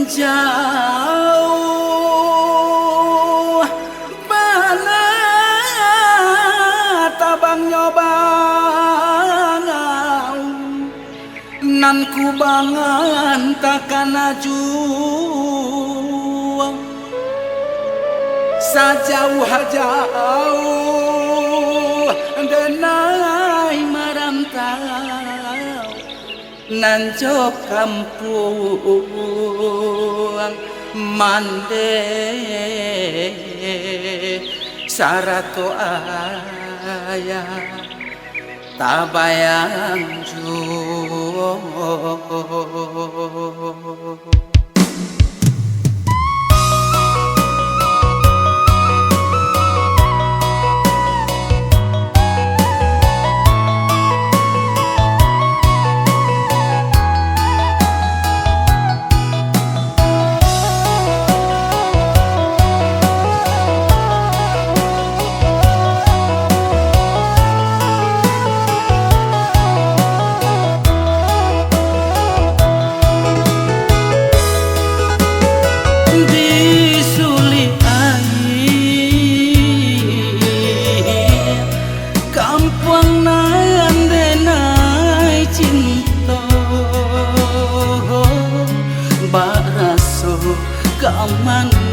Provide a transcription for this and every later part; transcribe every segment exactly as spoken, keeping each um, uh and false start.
Jauah bana tabangnyo bangau, nan kubangan takana juo. Sajauah-jauah denai marantau, nan jo kampuang mande sarato ayah tabayang juo. Di sulik aia kampuang nan denai cinto, baraso ka manangi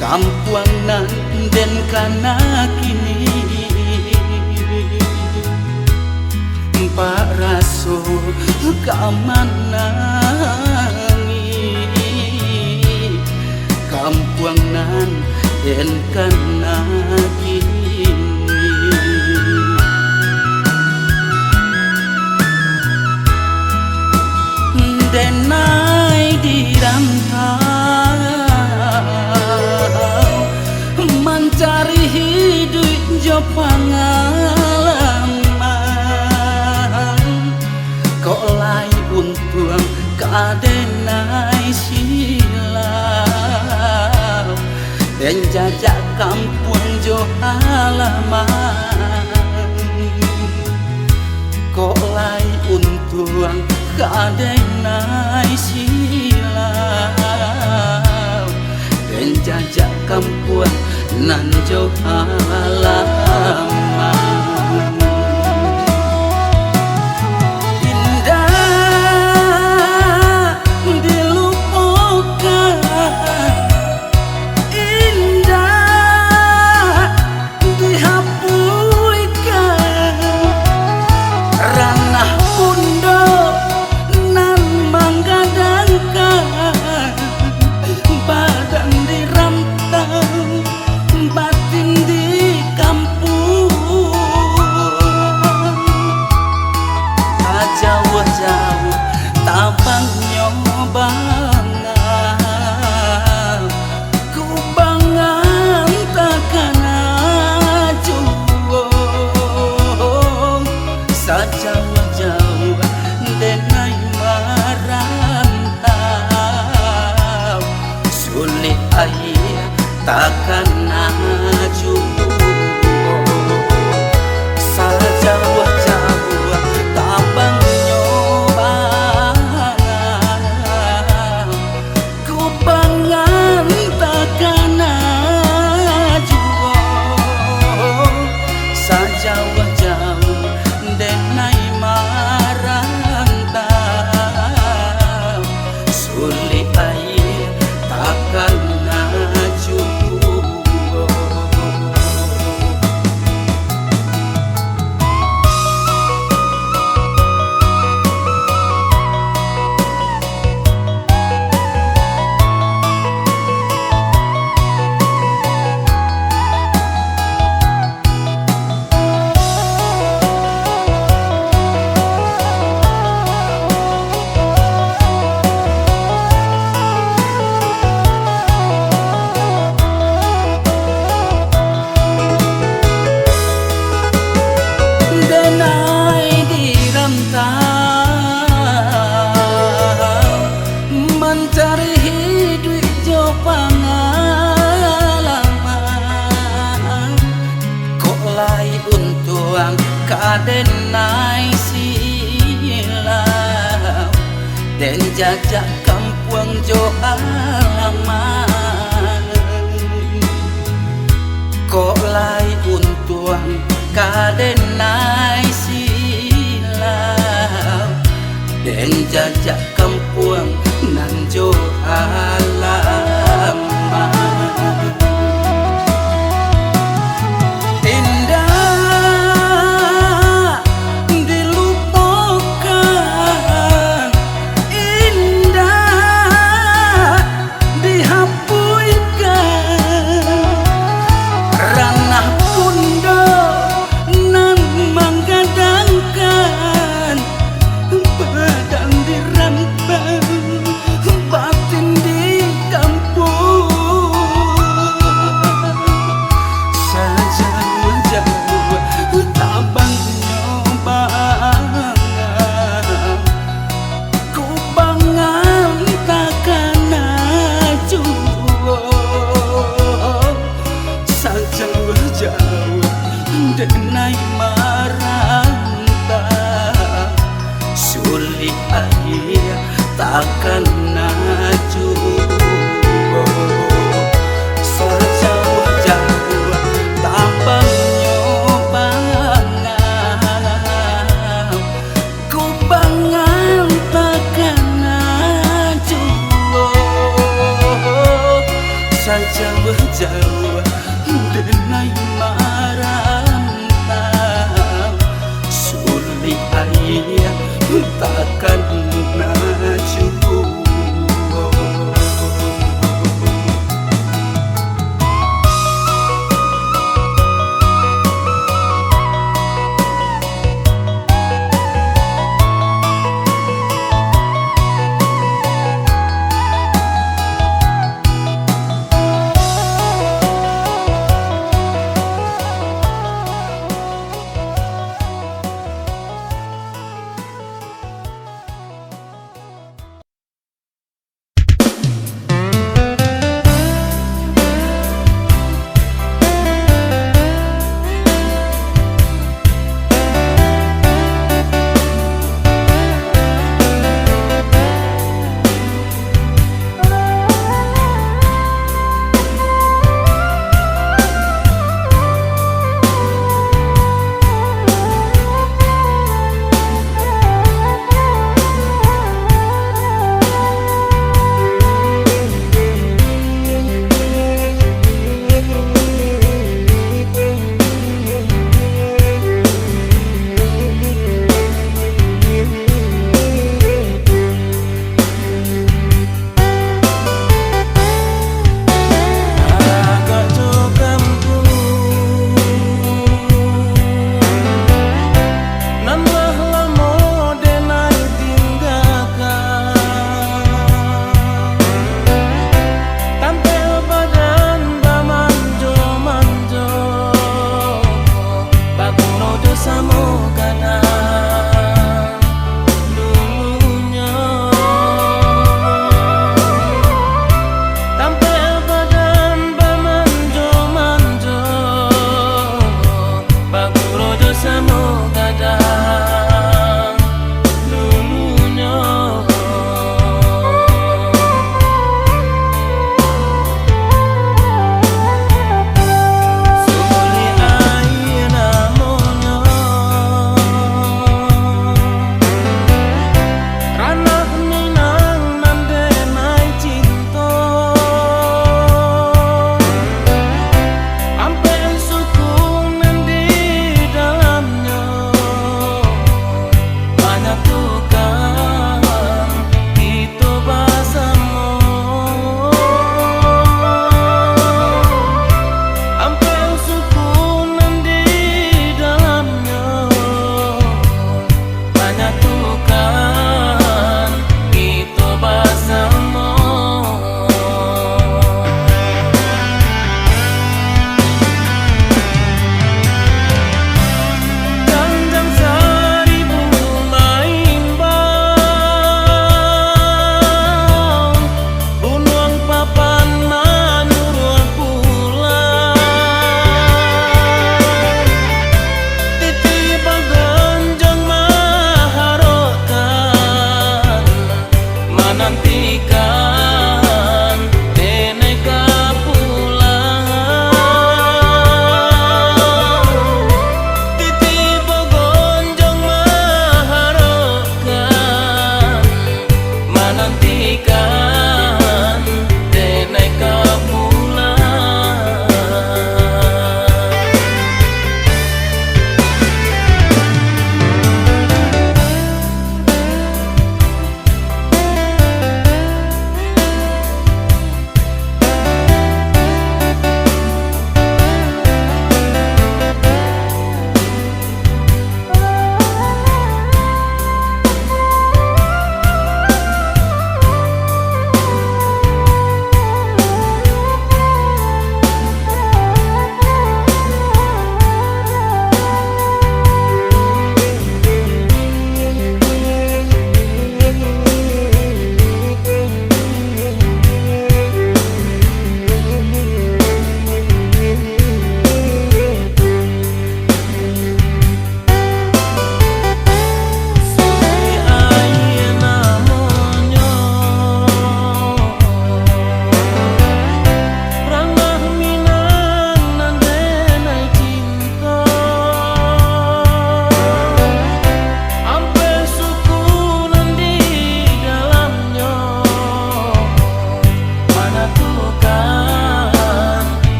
kampuang nan den kana kini. Baraso ka manangi kampuang nan den kana kini. Denai di rantau, mancari hiduik jo pangalaman. Kok lai untuang ka denai silau, den jajak kampuang jo halaman. Kok lai untuang ka denai silau, den jajak kampuang nan jo halaman. Indak dilupokan, indak dihapuihkan, ranah pundok nan manggadangkan, badan di rantau, batin di kampuang. Tajauah-jauah tabangnyo bangau, kubangan takana juo. Sajauah-jauah denai marantau, sulik aia takana juo. Sajauah-jauah tabangnyo bangau, kubangan takana juo. Sajauah-jauah denai marantau, sulik aia takana juo. Denai di rantau, mancari hiduik jo pangalaman. Kok lai untuang ka denai silau, Den jajak kampuang jo alamat, kok lai untuang ka denai silau. Den jajak kampuang nan jo alamat. Indak dilupokan, indak dihapuihkan. Ranah pundo nan manggadangkan, badan di rantau, batin di kampuang. Sajauah-jauah tabangnyo bangau, kubangan takana juo. Sajauah-jauah denai marantau, sulik aia takana juo. Sajauah-jauah tabangnyo bangau, kubangan takana juo. Sajauah-jauah denai marantau, sulik aia takana juo.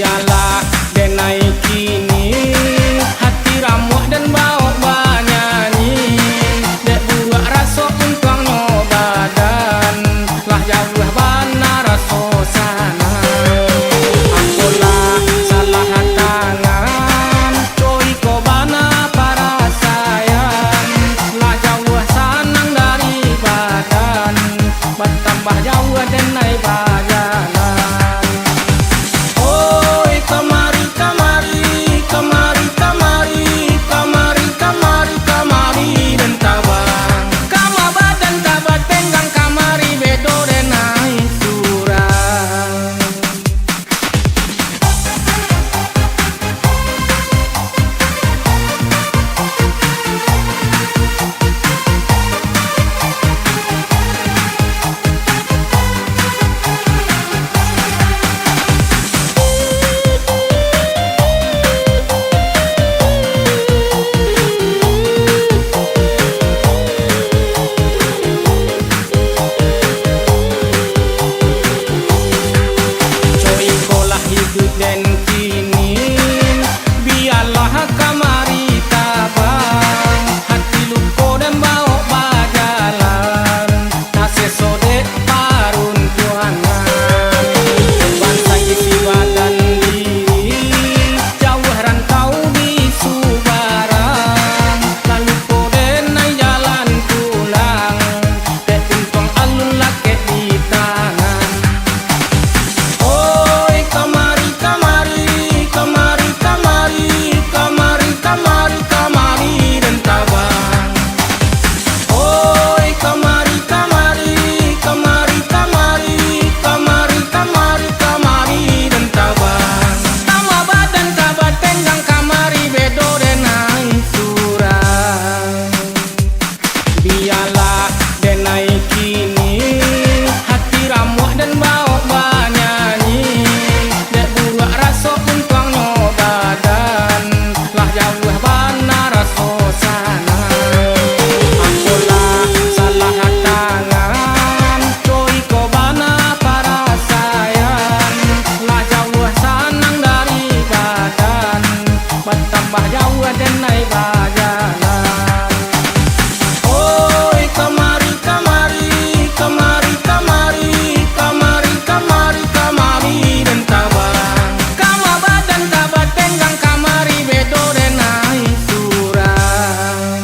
Alah, denai kini, hati ramuak den baok banyanyi. Dek buruak raso untuangnyo badan, lah jauah bana raso sanang. Ambo lah salah tangan, co iko bana parasaian. Lah jauah sanang dari badan, batambah jauah denai bajalan. Oi, kamari, kamari, kamari, kamari, kamari, kamari, kamari, den tabang. Kama badan ka batenggang, kamari bedo denai surang. Co ikolah iduik den kini, bialah kamari tabang, hati luko den baok bajalan, taseso dek paruntuangan. Bansai isi badan diri, jauah rantau di subarang, lalu ko denai jalan pulang. Dek untuang alun lakek di tangan. Oi, kamari, kamari, kamari, kamari, kamari, kamari, kamari, den tabang. Oi, kamari, kamari, kamari, kamari, kamari, kamari, kamari, den tabang. Kama badan ka batenggang, kamari bedo denai surang. Bialah denai kini, hati ramuak den baok banyanyi. Dek buruak raso untuangnyo badan, lah jauah bana raso sanang. Ambo lah salah tangan, co iko bana parasaian. Lah jauah sanang dari badan, batambah jauah denai bajalan. Oi, kamari, kamari, kamari, kamari, kamari, kamari, kamari, den tabang. Kama badan ka batenggang, kamari bedo denai surang.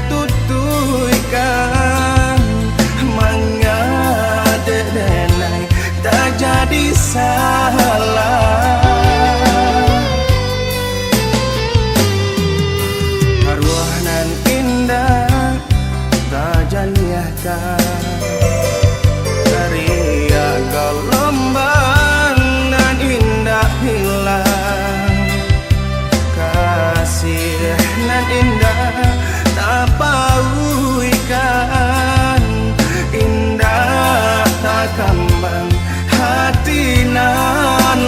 tutuikan, manga dek denai tajadi salah. Aruah nan indak tajaniahkan, tariak galombang nan indak hilang. Kasih nan indak tapauikan, indak takambang hati nan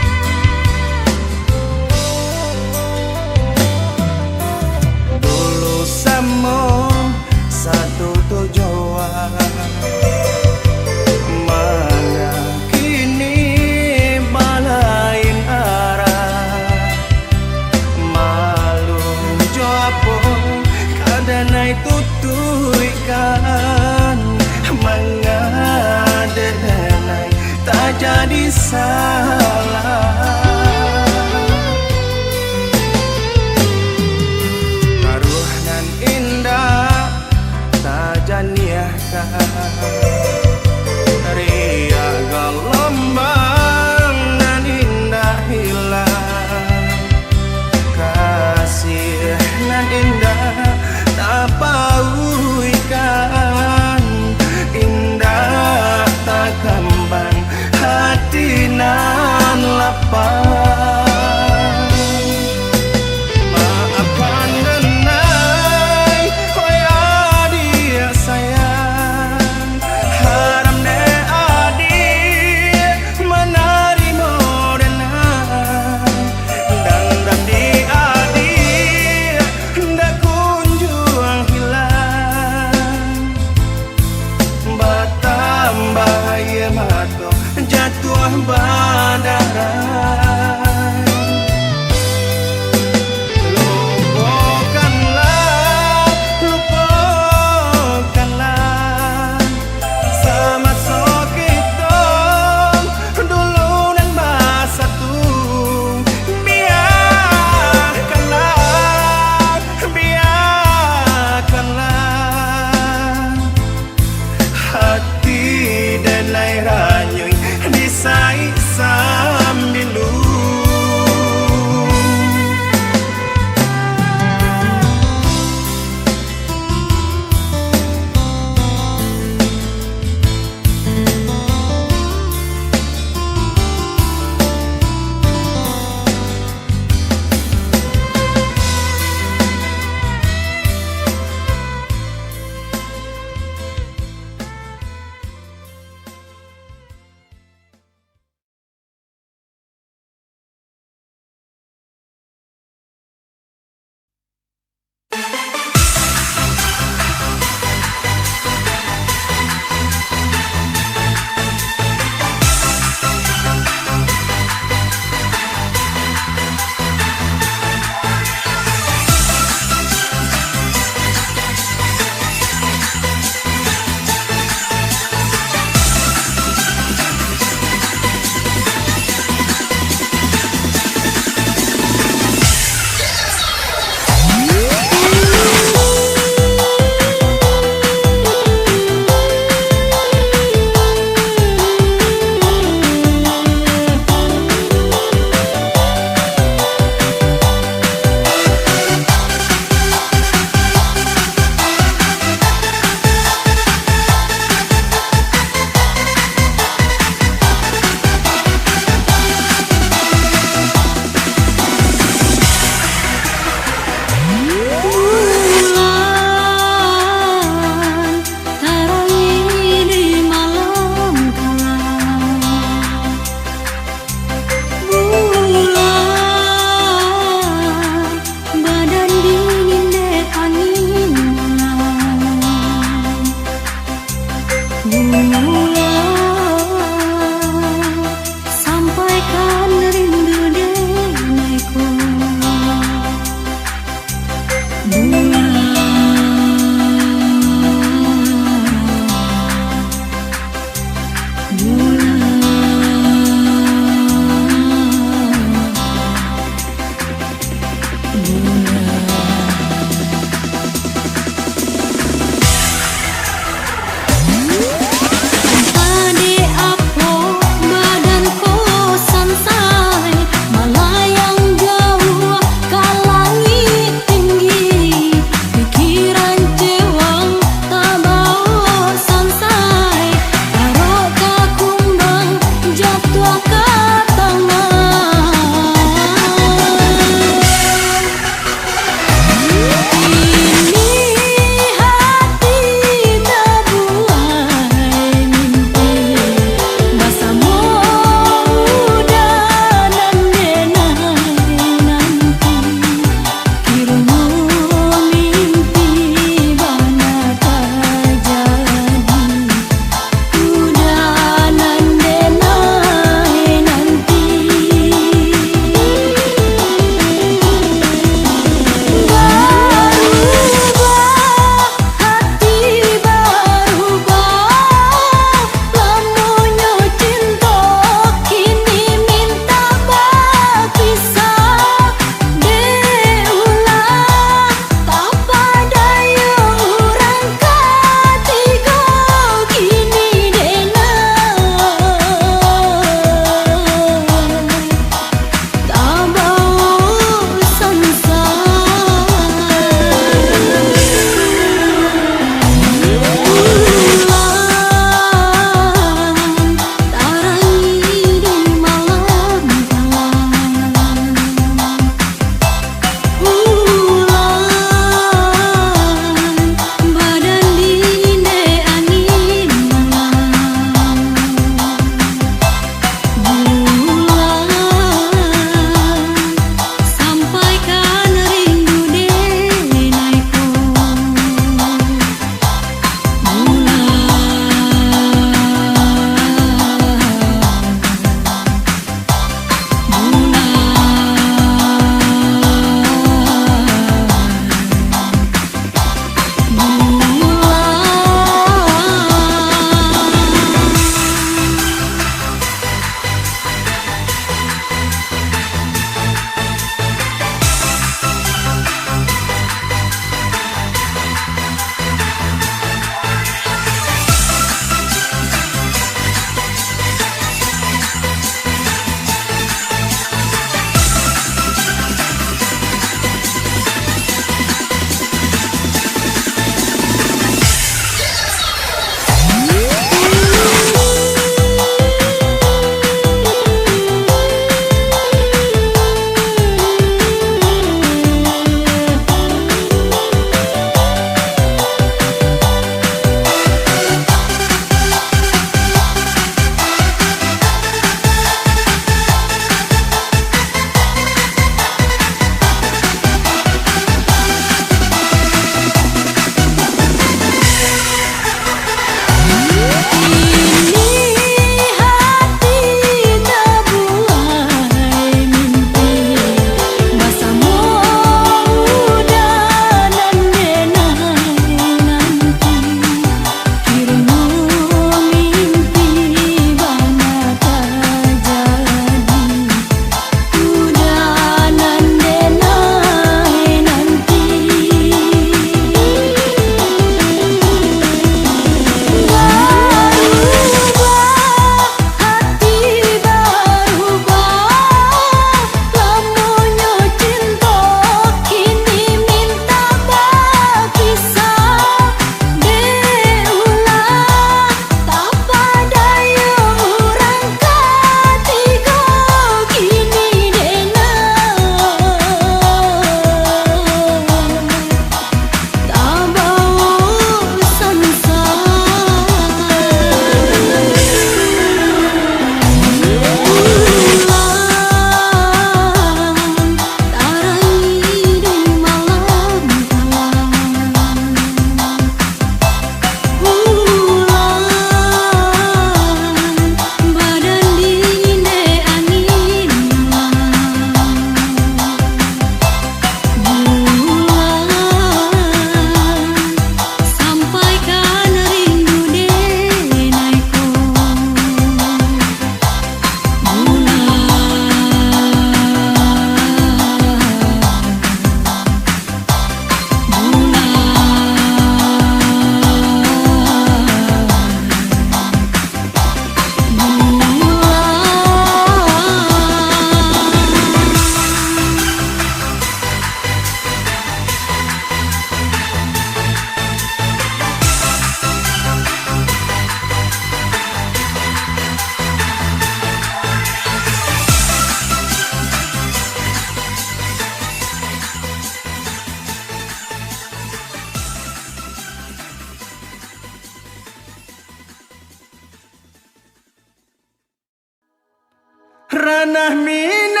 Tanah Minang,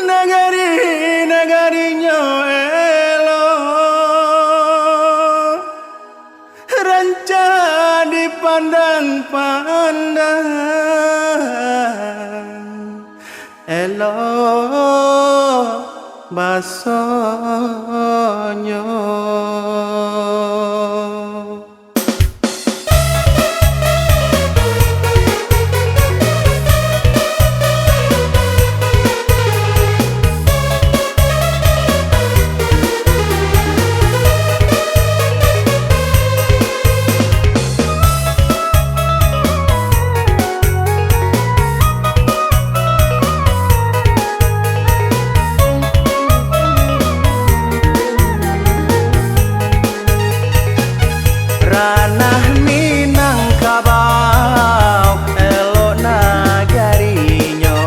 nagari-nagarinyo elok, rancak dipandang-pandang, elok basonyo. Ranah Minangkabau, elok nagarinyo.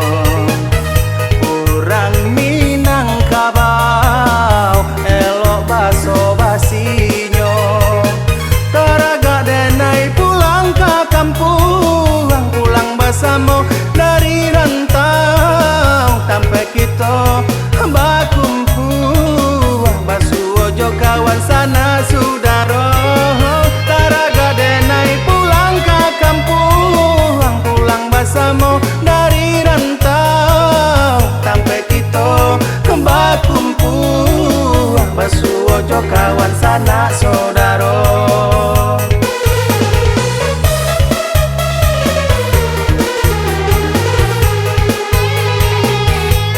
Urang Minangkabau, elok baso basinyo. Taragak denai pulang ka kampuang, pulang basamo dari rantau, tampek kito bakumpua, basuo jo kawan sanak sudaro. Taragak denai pulang ka kampuang, pulang basamo dari rantau, tampek kito bakumpua, basuo jo kawan sanak sodaro.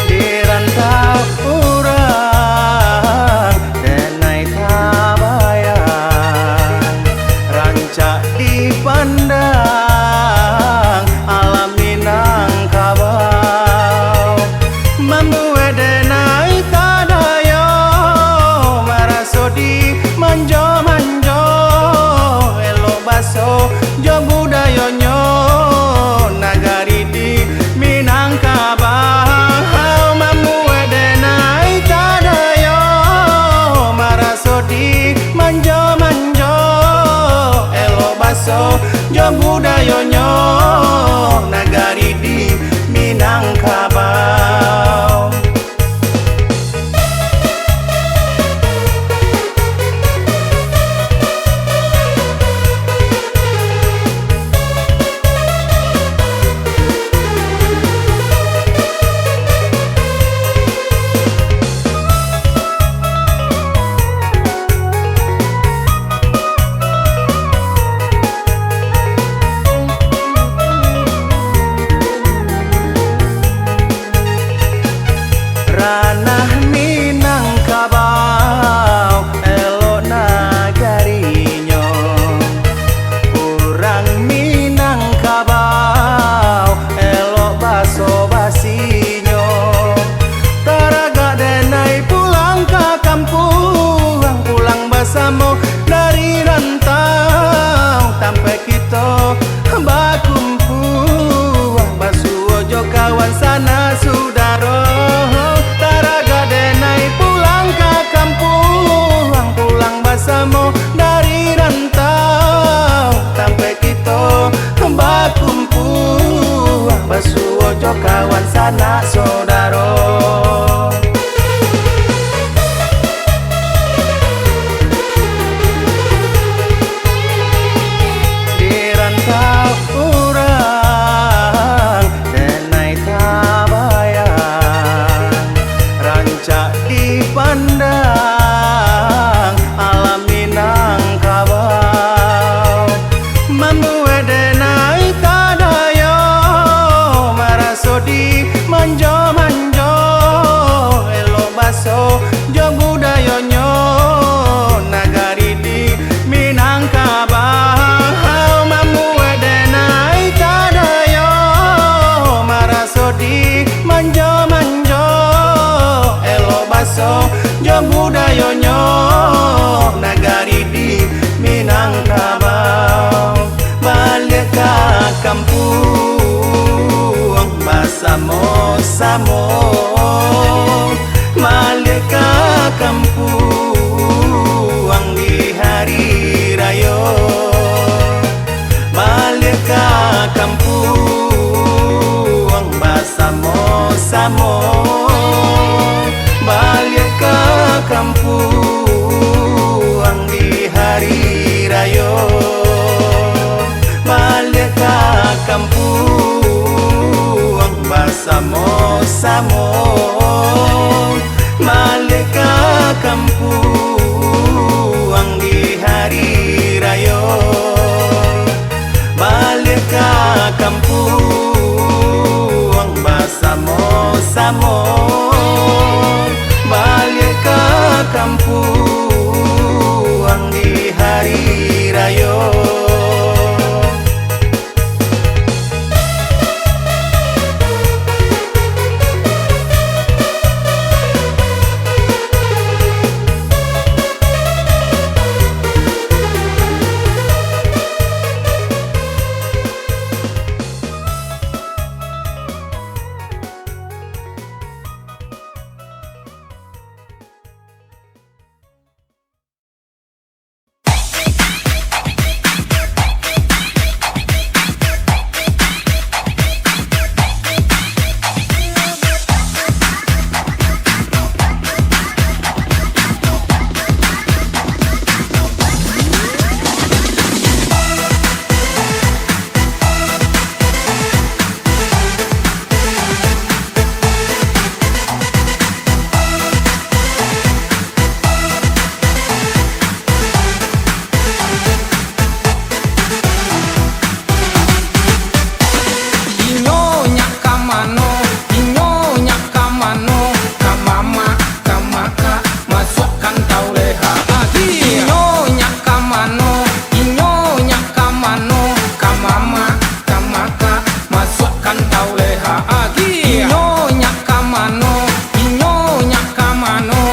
Di rantau urang denai tabayang, rancak dipandang alam Minangkabau. Mambuek denai tadayo, maraso dimanjo-manjo, elok baso jo budayonyo, nagari di Minangkabau. Mambuek denai tadayo, maraso dimanjo-manjo, elok baso jo budayonyo, nagari di Minangkabau. Ranah Minangkabau, elok nagarinyo. Urang Minangkabau, elok baso basinyo. Taragak denai pulang ka kampuang, pulang basamo dari rantau, tampek kito bakumpua, basuo jo kawan sanak sudaro. Taragak denai pulang ka kampuang, pulang basamo dari rantau, tampek kito bakumpua, basuo jo kawan sanak sodaro. Di rantau urang denai tabayang, rancak dipandang alam Minangkabau. Mambuek denai tadayo, maraso dimanjo-manjo, elok baso jo budayonyo, nagari di Minangkabau. Mambuek denai tadayo, maraso dimanjo-manjo, elok baso jo budayonyo, nagari di Minangkabau. Baliak ka kampuang basamo-samo, baliak ka kampuang di hari rayo. Samo baliak ka kampuang di hari rayo, baliak ka kampuang basamo-samo, baliak ka kampuang di hari rayo. Baliak ka kampuang basamo-samo, baliak ka kampuang di hari rayo. Inyo nyak ka mano, inyo nyak ka mano, ka mamak, ka makak, masuakkan tau leha agi. Inyo nyak ka mano, inyo nyak ka mano, ka mamak, ka makak, masuakkan tau leha agi. Inyo nyak ka mano, inyo nyak ka mano.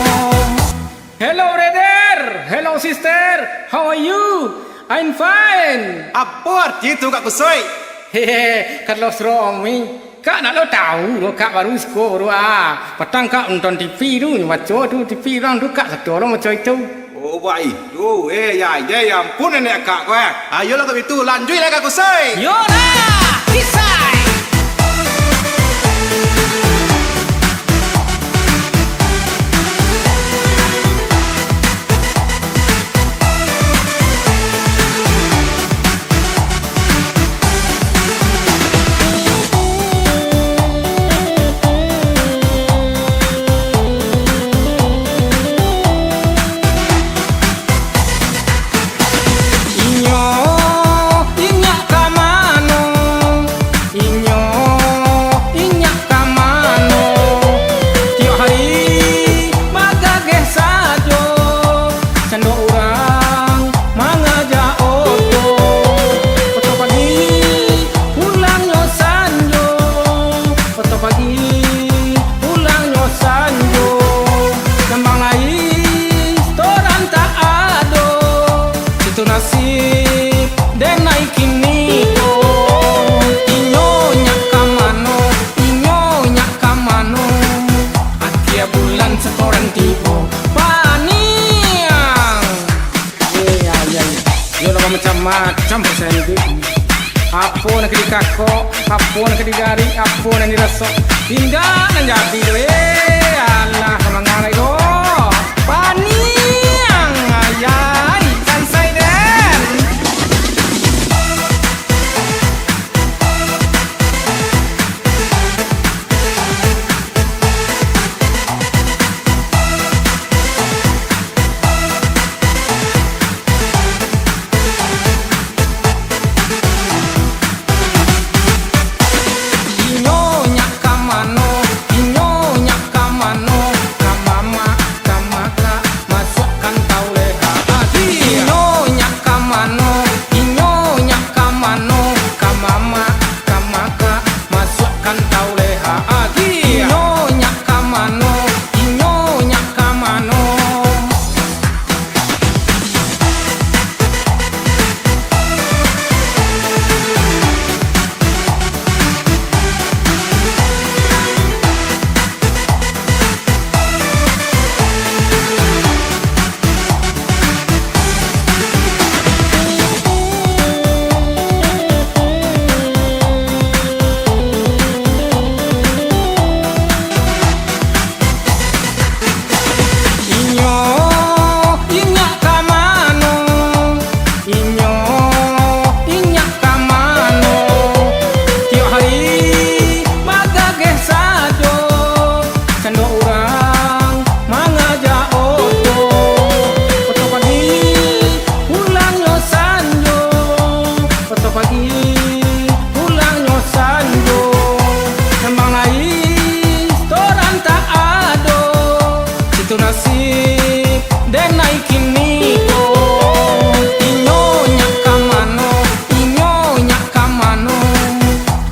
Hello, brother. Hello, sister. How are you? I'm fine. Apo arti tu, Kak Kusoy? Hehe, Carlos Romi. Kak nak lo tahu lo, Kak baru siko baru ah. Patang Kak nonton T V tu, baco tu T V urang tu, Kak sato lo baco itu. Oh, baitu. Eh, ya, ya, ya ampun, nenek Kak ko, eh. Ayolah, kok itu, lanjuiklah, Kak Kusoy. Yolah, kisah. Inyo, inyak ka mano? Inyo, inyak ka mano? Tiok hari bagageh sajo, sando urang mangajak oto. Oto pagi, pulangnyo sanjo. Oto pagi, pulangnyo sanjo. Nambang lai, setoran tak ado. Situ nasib denai kini ko. Inyo nyak ka mano, inyo nyak ka mano. Akhia bulan setoran tibo. Paniang. Yo lah, bamacam-macam perasaan iduik. Apo nan ka dikakok, apo nan ka digarik, apo nan dirasok, indak nan jadi doh. Eh, alah, ka manga lai doh. Paniang, ayai, sansai den. Inyo nyak ka mano, inyo nyak ka mano, ka mamak, ka makak, masuakkan tau leha agi. Inyo nyak ka mano, inyo nyak ka mano, ka mamak, ka makak, masuakkan tau leha agi. Inyo nyak ka mano, inyo nyak ka mano? Pulangnyo sanjo, memang lai setoran tak ado. Itu nasib denai kini ko. Inyo nyak ka mano, inyo nyak ka mano.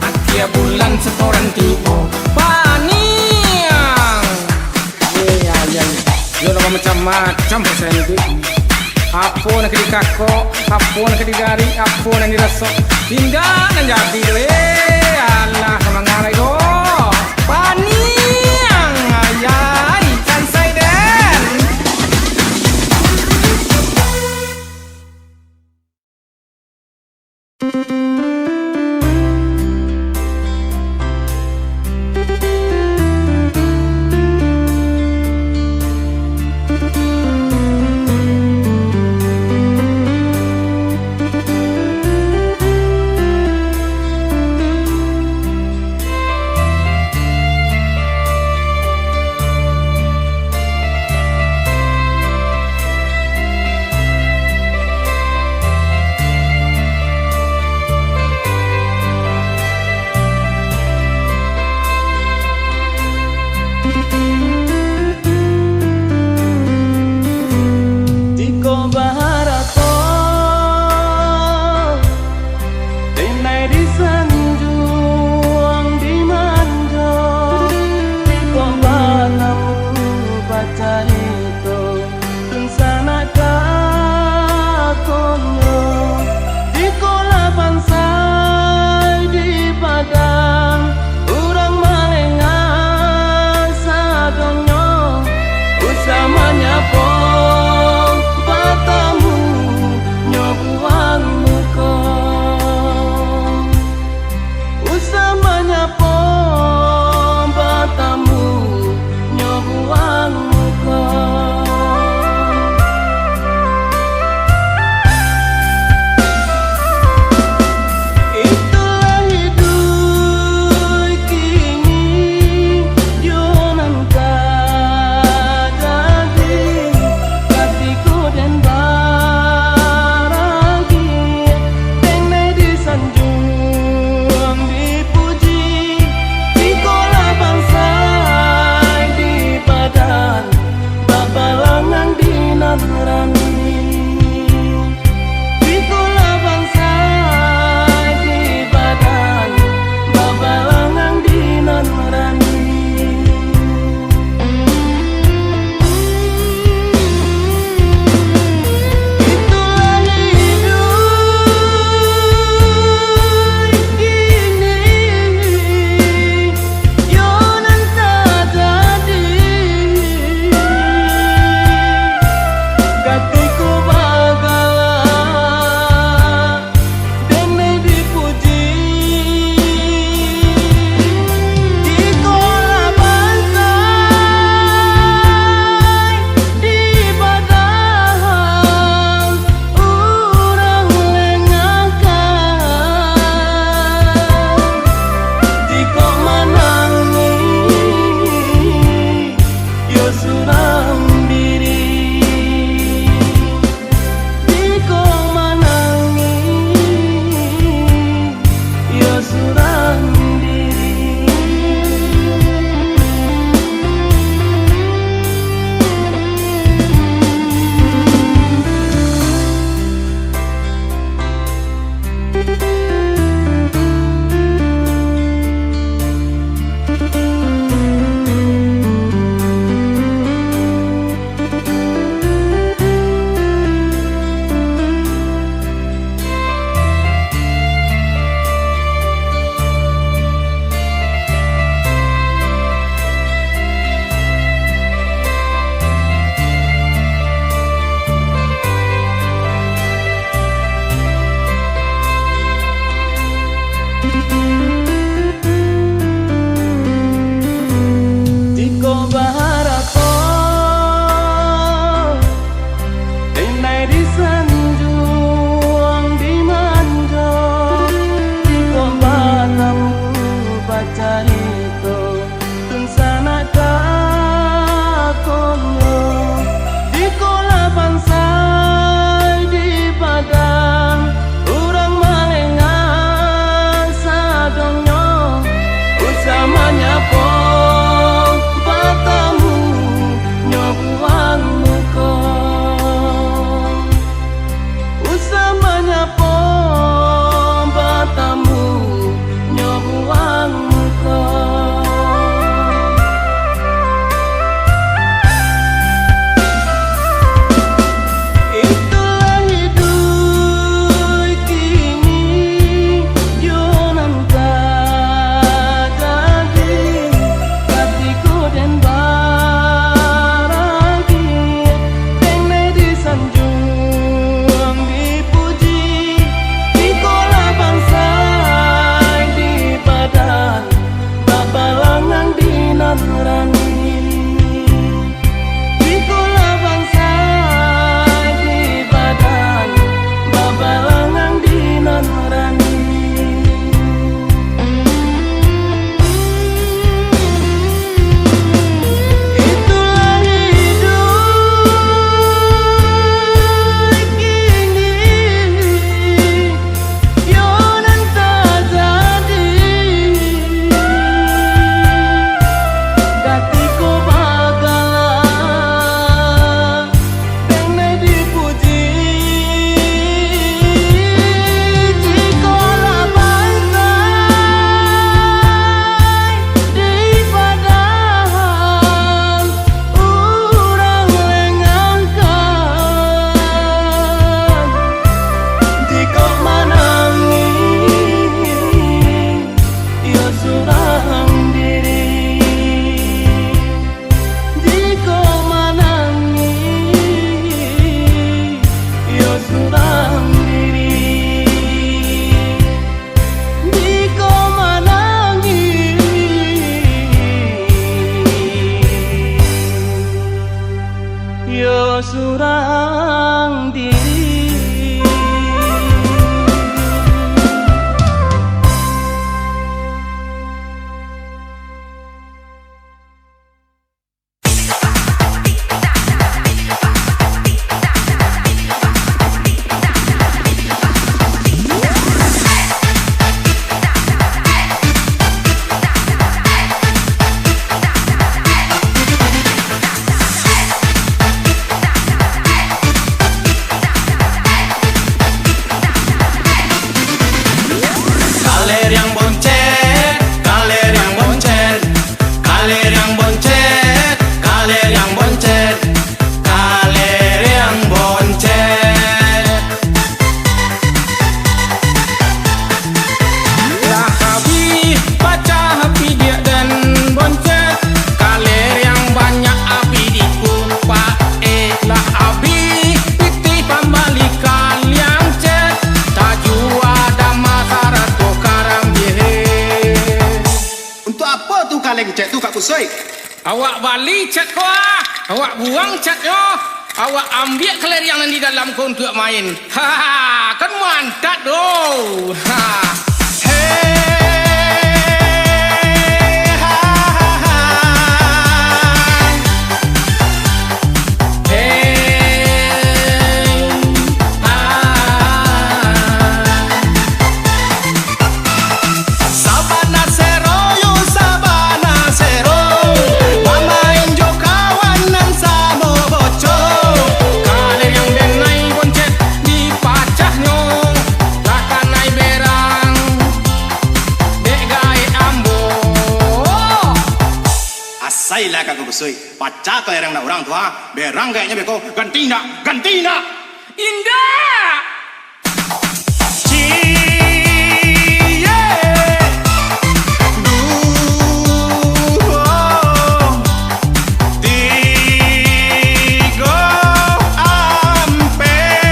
Akhia bulan setoran tibo, paniang. Yo, yo, yo. Yo, lah macam-macam perasaan iduik. Apo nan ka dikakok, apo nan ka digarik, apo nan dirasok. Indak nan jadi doh, eh. Alah, ka mangarai doh. Paniang, ayai, kansai den. Cek tu, Kak Kusuik. Awak bali cat ko, ah. Awak buang catnyo. Awak ambiak kaleriang nan di dalam ko untuak main. Ha, kan mantap doh. Ha. Hei, ha, ha, ha. Hei, ha. Sabana sero yo sabana sero, bamain jo kawan nan samo boco. Kaleriang denai boncet dipacahnyo, lah kanai berang dek gaek ambo. Asailah Kak Kusuik, pacah kaleriang nak urang tu, ha. Berang gaeknyo beko, ganti indak? Ganti indak? Indak! Cie! Duo, tigo, ampek.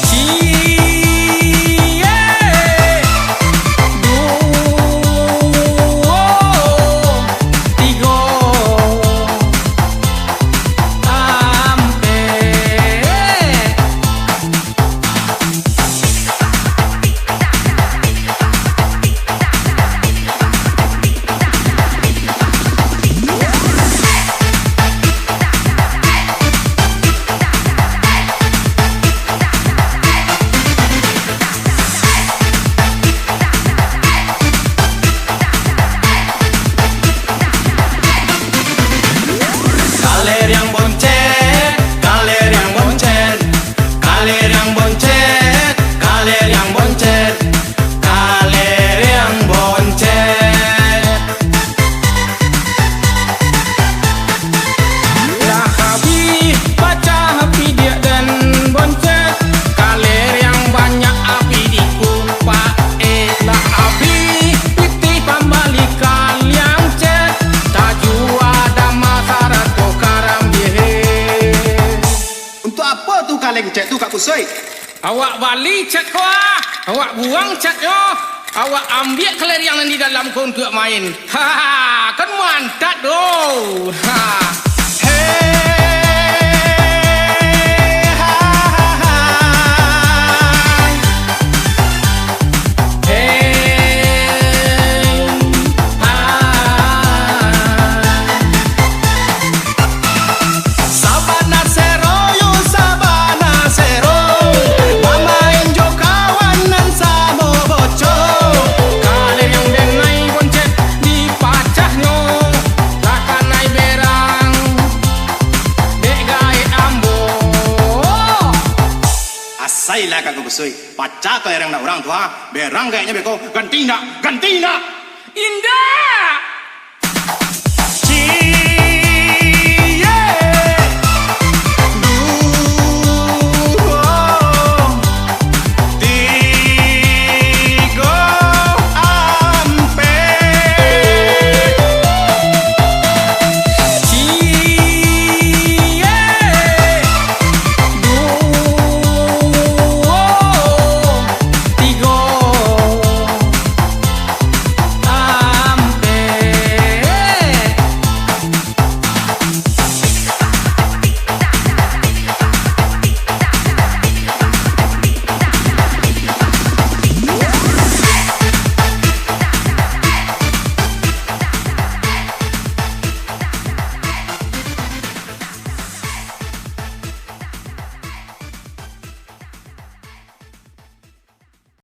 Cie! Duo, tigo, ampek. Kaleriang boncet, kaleriang boncet, kaleriang boncet, kaleriang boncet, kaleriang boncet. Lah abih pacah pidiak den boncet, kaleriang banyak abih dikupak, eh. Lah abih pitih pambali kaliang cek, tajua dama sarato karambia. Untuak apo tu kaleng cek tu, Kak Kusuik? Awak bali cat ko, ah. Awak buang catnyo. Awak ambiak kaleriang nan di dalam ko untuak main. Ha, kan mantap doh. Ha. Hei, ha, ha, ha. Hei, ha. Sabana sero yo sabana sero, bamain jo kawan nan samo boco. Kaleriang denai boncet dipacahnyo, lah kanai berang dek gaek ambo. Asailah Kak Kusuik, pacah kaleriang nak urang tu, ha. Berang gaeknyo beko, ganti indak? Ganti indak? Indak!